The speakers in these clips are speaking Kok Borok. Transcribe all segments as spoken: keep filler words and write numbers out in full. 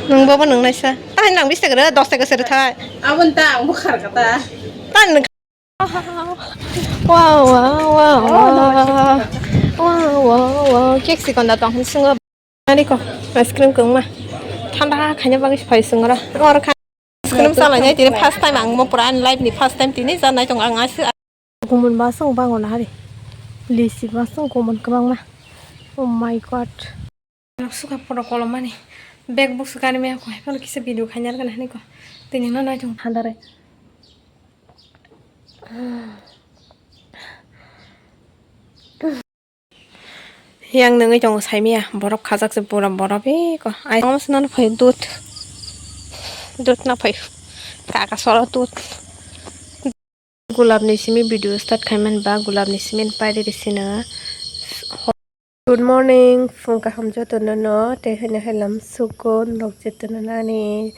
Nwng bobo nwng naisa. Tani nang bis taka rw, dos taka se rw thai. Aboni ta ang bwkhar kha ta. Tani nwng. Wow, wow, wow, wow. Wow, wow, wow. Cake sikon da tong hwn swngo. Nani ko, ice cream kwngma. Thanda khaina bagwi phai swngo ra. Oro kha. Ice cream salai nai tini first time ang mo pura ani life ni first time tini ja nai tong ang asu. Gumun ba song bango na hari. Lisi ba song gumun kwbangma. Oh my God. Suka pura kolomani. Bag buk suka ni me ko hai pano kisa video khanyar kan hani ko. Tini no nai tong thanda re. Yang nungwi tongo saimia, borok khajak se pura borok eko. Ai, omo se nang phai dut. Dut na phai. Kaka soro dut. Gulab ni simi video start khaiman ba gulab ni simi pairi risina. Good morning, phung kaham joto no no, tei haino hailam sukun rok joto no nani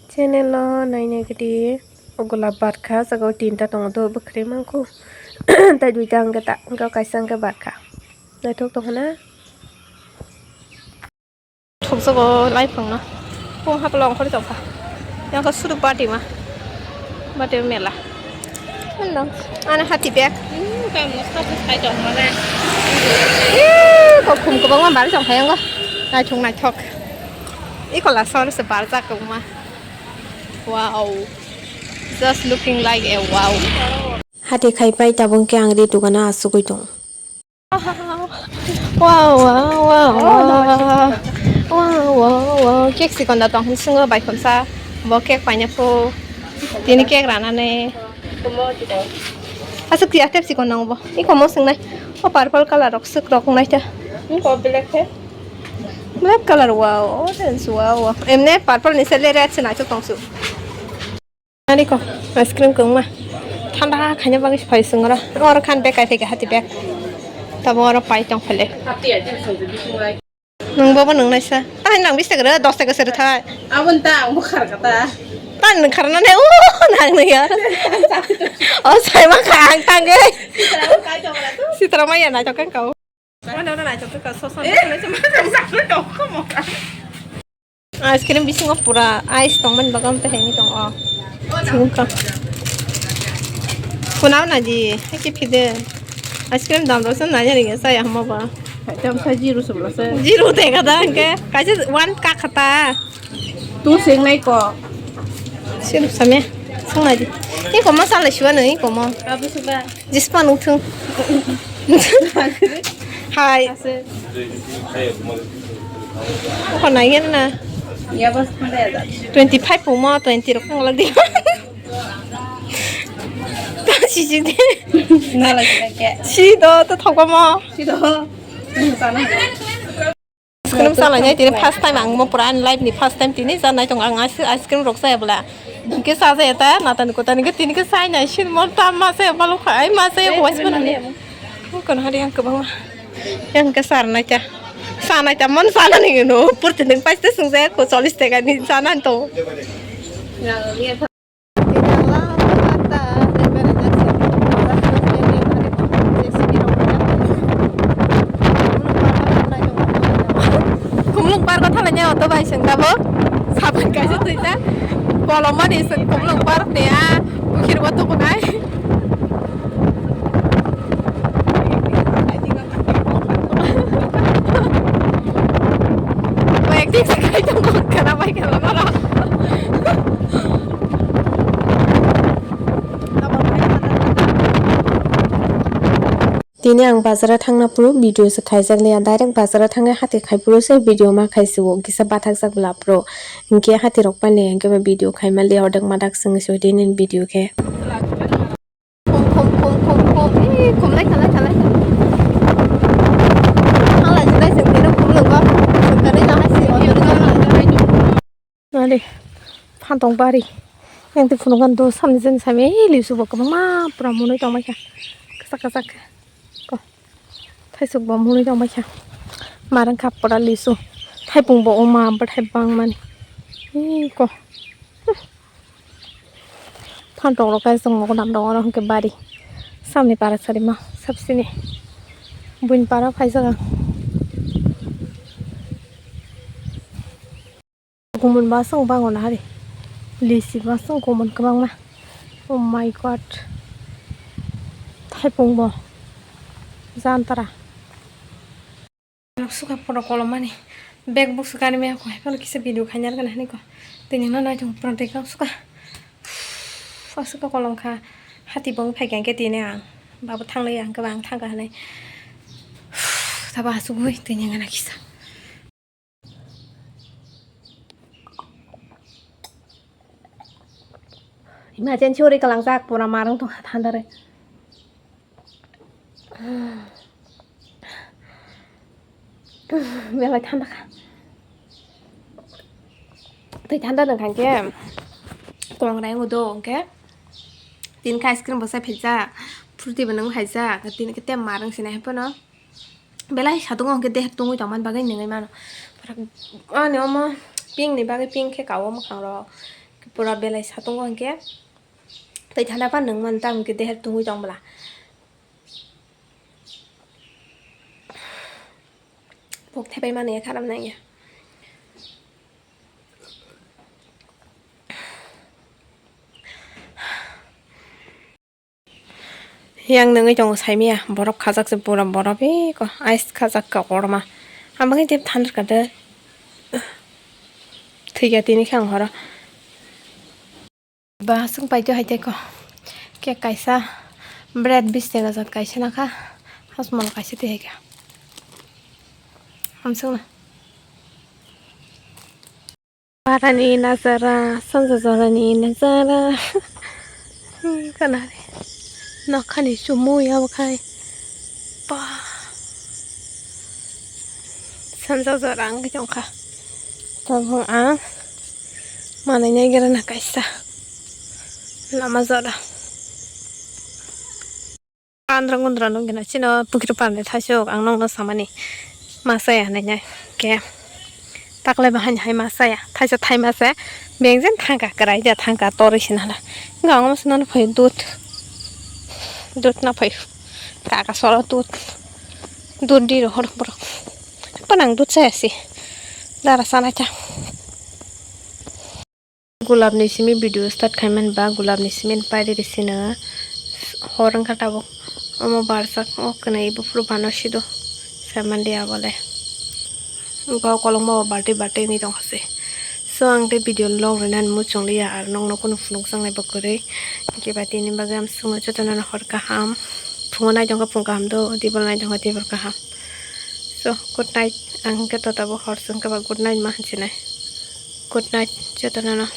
channel o naina gidi. O gulab barkha, jaga o tinta tongo, do bwkhwrwi mangkhu. Tei duita hwnkhe ta, hwnkhe kaisa hwnkhe barkha. Naithok tongkha na. Thukjago laiphangno. Pung hapla ongkhorwi tongkha. Yang kha sudu party ma. Party mela. Hello. Ana hati bag. Hmm, kam nosto khai tongma le. Ih, kok khum kwbangma bari tongkha yango. Naithok naithok. Ikola sor se barjak kwbangma. Wow. Just looking like a wow. Hati khai pai tabuk khe ang ri dugano asugwi tong. Wow, wow, wow, wow. Wow, wow, wow. Cake sikon da tong hwn swngo bai khumsa. Bo cake paina phu. Tini cake ranani. Aswk tiya tep sikon nango bo. Iko mo swngnai. O purple colour rok swk rok wngnai ta. Iko black he? Black colour, wow, orange, wow, wow. Emne purple ni se le red se naithok tong su. Ani ko, ice cream kwngma. Thanda khaina bagwi phai swngo ra. Oro khan bag kai phai kha hati bag. Tabo oro pai tong phale. Nwng bobo nwng naisa. Tani nang bis taka rw, dos taka se rw thai. Aboni ta ang bwkhar kha ta. Tani nwng kharna nai, o nang nai ya. O sai ma kha ang tangwi. Sitra ma ya nai to kan kau. Wanda wanda nai to ka so so. Ice cream bisingo pura ice tongmani bagwi tei haini tongo. Sini ka. Kunao na di, heki phide. Ice cream dam rok se nanya ringa saya hama ba. Tam sa zero se bla se. Zero te ka da hwnkhe. Kaisa one ka khata. Tu sing nai ko. Sini same. Sung nai di. Ni ko masala shuwa nai ko mo. Abu suba. Jispa nungthung. Hai. Ase. Oko naigen na. Ya bas khande ya. Twenty five pungmo, twenty rok nang lagi. Ta si si de. Nala si ke. Si do to thokba mo. Si do. Sana. Ice cream salai nai tini first time ang mo pura ani life ni first time tini ja nai tong ang ice cream rok saya bla. Hingke sa jaya ta natani kotani ke tini ke sai nai sin mo tam ma se balo khai ma se ko wais pun ni. Kon hari yang kebang ma. Yang ke sar nai ta. Sa nai ta mon sa nani no pur tini paiste sung jaya ko chollis taka ni sa nan to. Khumlwng park o thanglainai auto bai chwng tabuk. Sapan kaisa twijak. Kolomani chwng Khumlwng park ni a bukhirbo tukunai. Acting se khai tongo, khana bai khe lama rok. Tini ang bazar o thangna phuru video se khaijak liya, direct bazar o thangwi hati khai phuru se video ma khai se o, kisa bathakjak bwla phuru. Hinkhe hati rok painai hinkhe ba video khai man liya, ordek madak chwng se tini video khe. Khum, khum, khum, khum, khum. Ee, khum lai kha, lai kha, lai kha. Thang lai, lai, chwng tini khum lwng ba. Chwng tini nahai se, o, tini nahai. Nari, phan tong bari. Yang twi phunukgo do samni jani sami, ee, lisu bo kwbangma pura mwnwi tongmai kha. Kwchak kwchak khe. Ko. Thaisuk bo mwnwi tongmai kha. Marang kha pura lisu. Thaipung bo wngma bwthai bangmani. Ee, ko. Phantok rok kaisa tongo, gwnam tongo, oro hwnkhe bari. Samni para sari ma, sabsini. Buini para phaijak ang. Kumun ba song bango na hari. Lisi ba song kumun kwbangma. Oh my God. Thaipung bo. Jantara. Suka pura kolom mani. Bag busu kani me ko. Hai pano kisa video khanyar kana hani ko. Tini no nai thung pura deka suka. Asuka kolom kha. Hati bong phai khe tini ang. Babu thanglai ang kwbang thangka hanai. Taba asugui tini ngana kisa. Emergency ori kalangjak pura marwng tong thandare. Belai thanda kha. Tei thanda nang khan ke tong rai udo hwnkhe tin kha ice cream bo sai phaijak, fruity bo nang phaijak, tin khe tem marwng sinai hai phano. Belai satung hwnkhe deher tungwi tongmani bagwi nungwi mano. Pura ani omo pink ni bagwi pink khe kao mwkhang rok. Pura belai satung hwnkhe tei thanda pan nung man ta hwnkhe deher tungwi tong bwla. Pok thepai mani kharam nang ya. Yang nungwi tongo saimia, borok khajak se pura borok eko ice khajak ka korma. Ang bagwi tei thandar ka de. Thwiya tini khe ang horo. Ba swng paito hai tei ko. Cake kaisa, bread bistek ajak kaisa nakha. Hasmol kaisa twi hai kha. Hamswkna. Barani nazara, sanja jorani nazara. Hmm, kanari. Nokhani chumui abo khai. Ba. Sanja jora ang tongkha. Tabuk ang manai nai gira na kaisa. Lama jora. Andra gundra nung gina chino pukri parni thaisok ang nokno samani ma chaya hinui nai khe taklai bahai hai ma chaya thaisa thai ma se bengjen thangka kwrai ja thangka toroi se nala wngkha ang omo se nono phai dud dud no phai kaka soro dud dud di rohor borok panang dud chaya se dara chanai ta. Gulab ni simi video start khaimani ba gulab ni simi paidi risina hor wngkha tabuk omo barjak o kwnwi buphuru bano sido saimandi abole bo kolokma bo balti balti wngwi tongkha se. So ang tei video long rwnani muchung liya ar nokno kunu phunukjaknai bo kwrwi hinkhe ba tini bagwi ang chwngno jotono hor kaham phungo naitongkha phung kaham do dibol naitongkha dibol kaham. So good night ang khe tota bo hor se wngkha ba good night ma hinsinai. Good night jotono no.